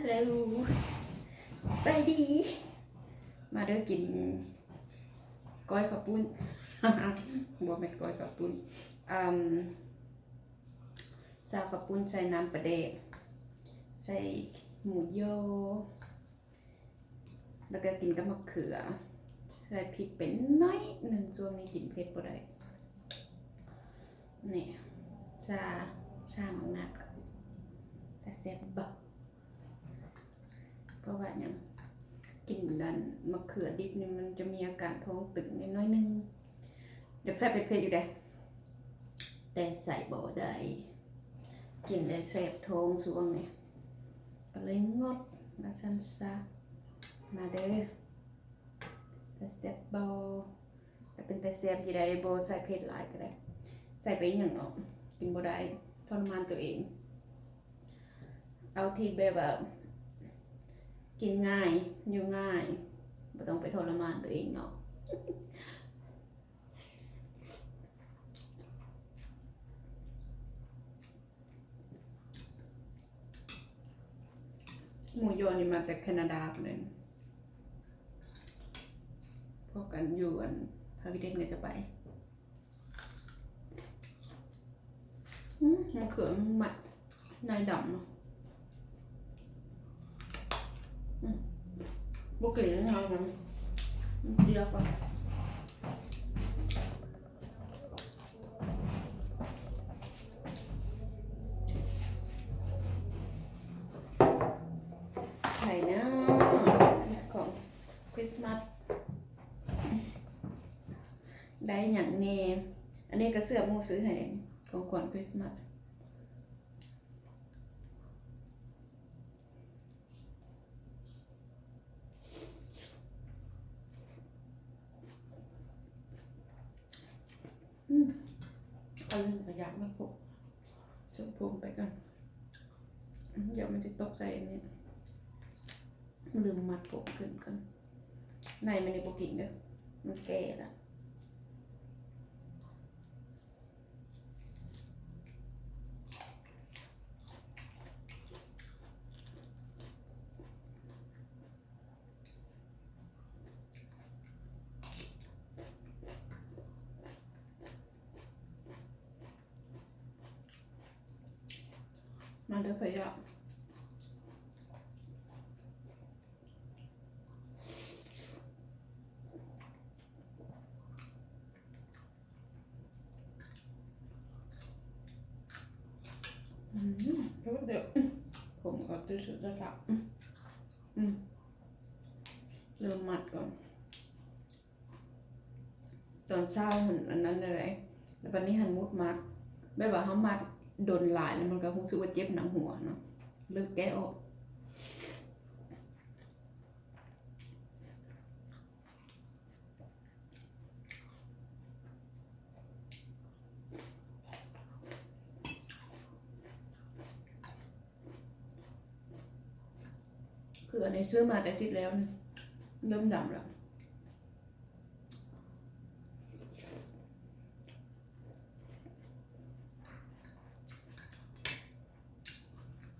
ເລີ ສະບາຍດີ ມາເດີກິນກ້ອຍເຂົ້າປຸ້ນ ບໍ່ແມ່ນກ້ອຍເຂົ້າປຸ້ນ ອາ ຊາເຂົ້າປຸ້ນໃສ່ນ້ຳປາແດກ ໃສ່ໝູຍໍ່ ແລ້ວກໍກິນກັບໝາກເຂືອ ໃສ່ພິກໄປໜ້ອຍໜຶ່ງ ຊ່ວງນີ້ກິນເຜັດບໍ່ໄດ້. ນີ້ ຊາ ຊາໝາກນັດ ແຕ່ແຊບບໍ່ ເພາະວ່າຫຍັງ ກິນອັນໝາກເຂືອດິບນີ້ ມັນຈະມີອາການທ້ອງຕຶງໜ້ອຍໜຶ່ງ ຢາກໃສ່ເຜັດໆຢູ່ເດ້ ແຕ່ໃສ່ບໍ່ໄດ້ ກິນແລ້ວແສບທ້ອງຊ່ວງນີ້ ກໍເລີຍງົດວ່າຊັ້ນຊະ. ມາເດີ ແຕ່ແຊບບໍ່ ແຕ່ເປັນຕາແຊບຢູ່ໃດ໋ ບໍ່ໃສ່ເຜັດຫຼາຍກໍໄດ້ ໃສ່ໄປອີ່ຫຍັງເນາະ ກິນບໍ່ໄດ້ ທໍລະມານຕົວເອງ ເອົາທີ່ແບບວ່າກິນງ່າຍ ຢູ່ງ່າຍ ບໍ່ຕ້ອງໄປທໍລະມານຕົວເອງເນາະ. ໝູຍົ່່ນີ້ມາແຕ່ແຄນາດາພຸ້ນເດ້ ພວກກັນຢູ່ອັນພຣະວິເດນກໍຈະໄປ. ອືມ ມະເຂືອມັນມັດ ໃນດຳເນາະ ອືມ ບໍ່ກິນແລ້ວນະ ມັນເຈຍກ່ອນ ໃຜເນາະ ຂອງຄຣິສມາສ ໄດ້ຫຍັງແດ່? ອັນນີ້ກໍເສື້ອໝູຊື້ໃຫ້ ຂອງຂວັນຄຣິສມາສ. ອືມ ອັນນີ້ກໍຢາກມັດຜົມ ສົ່ງຜົມໄປກ່ອນ ດຽວມັນຊິຕົກໃສ່ອັນນີ້. ລືມມັດຜົມຂຶ້ນກ່ອນ ໃນມັນນີ້ບໍ່ກິນເດີ ມັນແກ່ລະ. ມາເດີພະຍາດ ອືມ ເດີ ຜົມກໍຕິດສຸດແລ້ວຈ້ະ ອືມ ເລີ່ມມັດກ່ອນ. ຕອນເຊົ້າຫັ້ນອັນນັ້ນແຫຼະ ແລ້ວບັດນີ້ຫັ້ນມຸດມັດ ແບບວ່າເຮົາມັດດົນຫຼາຍແລ້ວມັນກໍຮູ້ສຶກວ່າເຈັບໜັງຫົວເນາະ ເລີຍແກະອອກ. ຄືອັນນີ້ຊື້ມາແຕ່ຕິດແລ້ວນີ້ ເລີ່ມດຳແລ້ວ.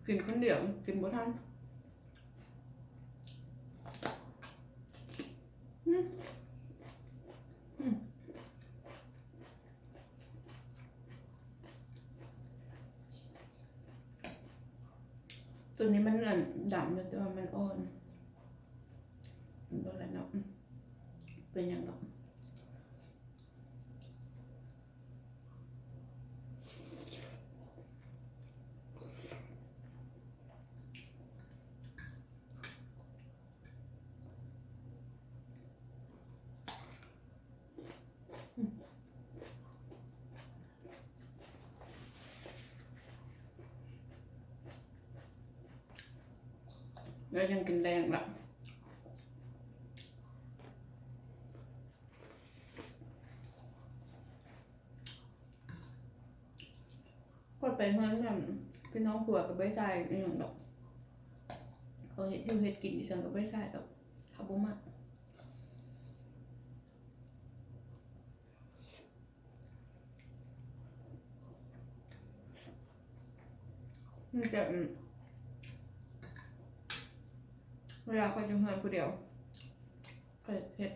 ກິນຄົນດຽວກິນບໍ່ທັນ. ອືມ ອືມ ຕົວນີ້ມັນ ອັນ ດຳຢູ່ ແຕ່ວ່າມັນອ່ອນ ບໍ່ແລ້ວເນາະ ເປັນຫຍັງດອກ. ແລ້ວຍັງກິນແລງລະ. ຂ້ອຍໄປເຮືອນນັ້ນ ພີ່ນ້ອງຜົວກໍບໍ່ໄດ້ຖ່າຍອີ່ຫຍັງດອກ ເຂົາເຮັດຢູ່ເຮັດກິນອີ່ຫຍັງກໍບໍ່ໄດ້ຖ່າຍດອກ ເຂົາບໍ່ມັກ. ມີແຕ່ ອືມ ເ ເວລາຂ້ອຍຢູ່ເຮືອນຜູ້ດຽວ ຂ້ອຍເຮັດ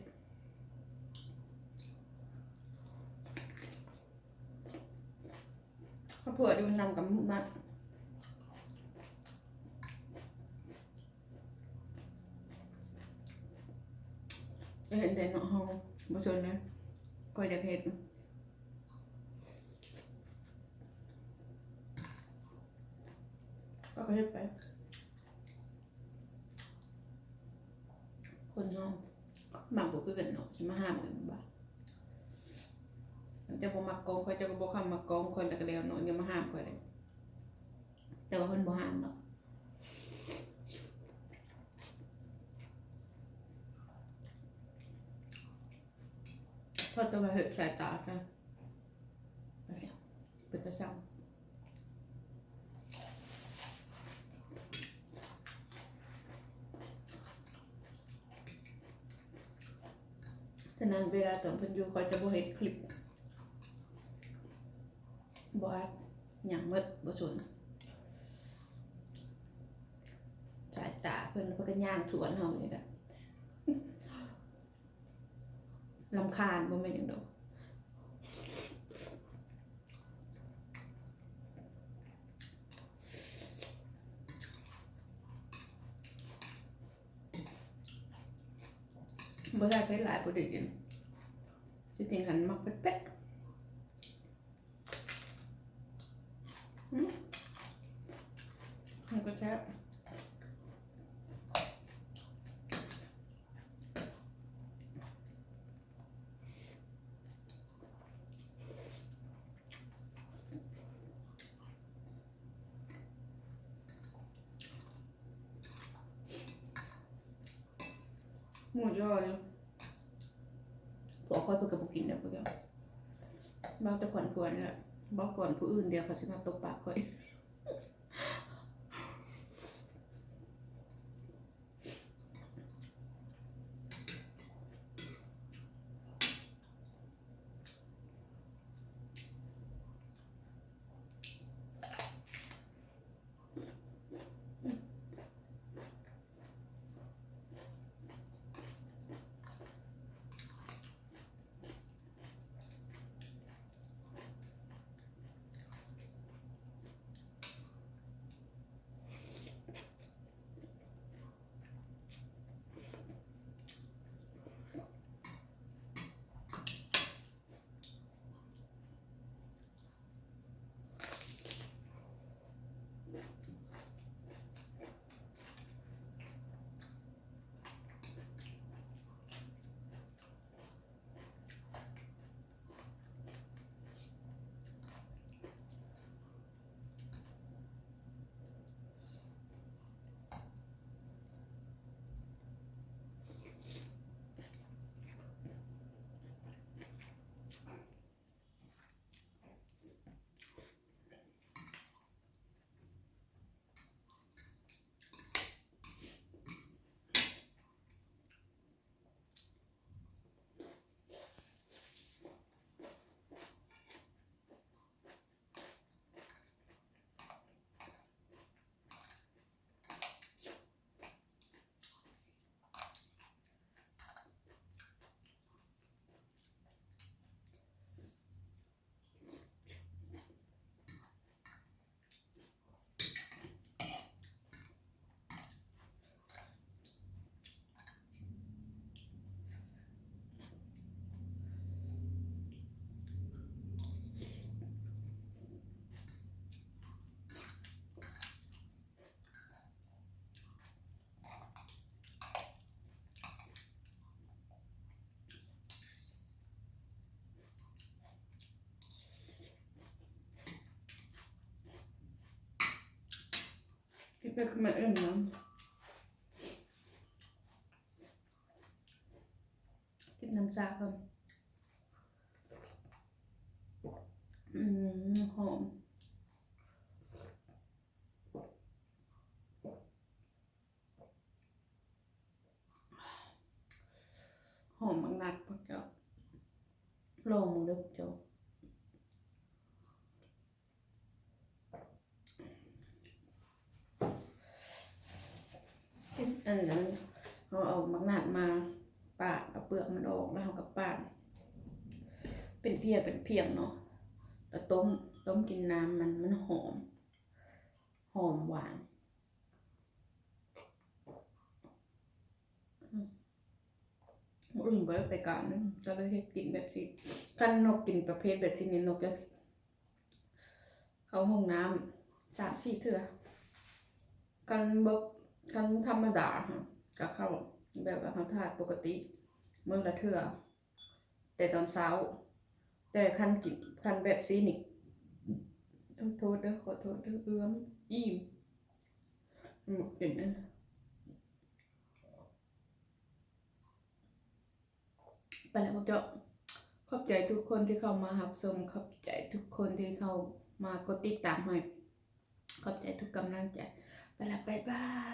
ຄອບຄົວຢູ່ນຳກັນໝົດ ເຫັນແຕ່ເນາະ ເຮົາບໍ່ສົນນະ ຂ້ອຍຢາກເຮັດ ຂ້ອຍກໍເຮັດໄປ. ຄົນເຮົາມັກບໍ່ຄືກັນເນາະ ຊິມາຫ້າມກັນບາດ ເຈົ້າບໍ່ມັກກ້ອງຂ້ອຍ ເຈົ້າກໍບໍ່ເຂົ້າມັກກ້ອງຂ້ອຍ ແລ້ວກໍແລ້ວເນາະ ຢ່າມາຫ້າມຂ້ອຍເດ້. ແຕ່ວ່າເພິ່ນບໍ່ຫ້າມດອກ ເພາະແຕ່ວ່າເຮັດສາຍຕາຊະ ເປັນຕາຊັງ. ສະນັ້ນເວລາຕອນເພິ່ນຢູ່ ຂ້ອຍຈະບໍ່ເຮັດຄລິບ ບໍ່ອັດຫຍັງໝົດ ບໍ່ສົນ ສາຍຕາເພິ່ນ ເພິ່ນກໍຍ່າງສວນເຮົານີ້ແຫຼະ. ລຳຄານ ບໍ່ແມ່ນຫຍັງດອກ ບໍ່ໃສ່ເຜັດຫຼາຍ ບໍ່ໄດ້ກິນ ທີ່ຈິງຫັ້ນມັກເຜັດໆ. ອືມ ມັນກໍແຊບ ໝູຍົອນີ້ ພວກຂ້ອຍເພິ່ນກໍບໍ່ກິນແລ້ວ ພວກເຈົ້າ ເວົ້າແຕ່ຂວັນພວນນີ້ແຫຼະ ເວົ້າຂວັນຜູ້ອື່ນ ດຽວເຂົາຊິມາຕົບປາກຂ້ອຍ. ກິນໄປກິນມາເອີ້ນນຳ ກິນນ້ຳຊາກ່ອນ. ອືມ ຫອມ. ຫອມບັກນັດພວກເຈົ້າ ລອງເບິ່ງເດີພວກເຈົ້າ. ເຮັດ ເອີ ອັນນັ້ນ ເຮົາເອົາໝາກນັດມາປາດ ເອົາເປືອກມັນອອກ ແລ້ວເຮົາກໍປາດເປັນພຽງ ເປັນພຽງເນາະ ແລ້ວຕົ້ມ ຕົ້ມກິນນ້ຳມັນ ມັນຫອມ ຫອມຫວານ. ມື້ອື່ນບໍ່ໄດ້ໄປການ ກໍເລີຍເຮັດກິນແບບຊີ້. ຄັນນົກກິນປະເພດແບບຊີ້ນີ້ ນົກຈະເຂົ້າຫ້ອງນ້ຳສາມສີ່ເທື່ອ. ຄັນບໍ່ ຄັນທຳມະດາ ກໍເຂົ້າແບບວ່າເຮົາຖ່າຍປົກກະຕິມື້ລະເທື່ອ ແຕ່ຕອນເຊົ້າ. ແຕ່ຄັນກິນ ຄັນແບບຊີ້ນີ້ ໂທດເດີ ຂໍໂທດເດີ ເອື້ອມອີ່ມ ບໍ່ກິນ. ໄປແລ້ວພວກເຈົ້າ. ຂອບໃຈທຸກຄົນທີ່ເຂົ້າມາຮັບຊົມ, ຂອບໃຈທຸກຄົນທີ່ເຂົ້າມາກົດຕິດຕາມໃຫ້, ຂອບໃຈທຸກກຳລັງໃຈ. ໄປແລ້ວ ບາຍບາຍ.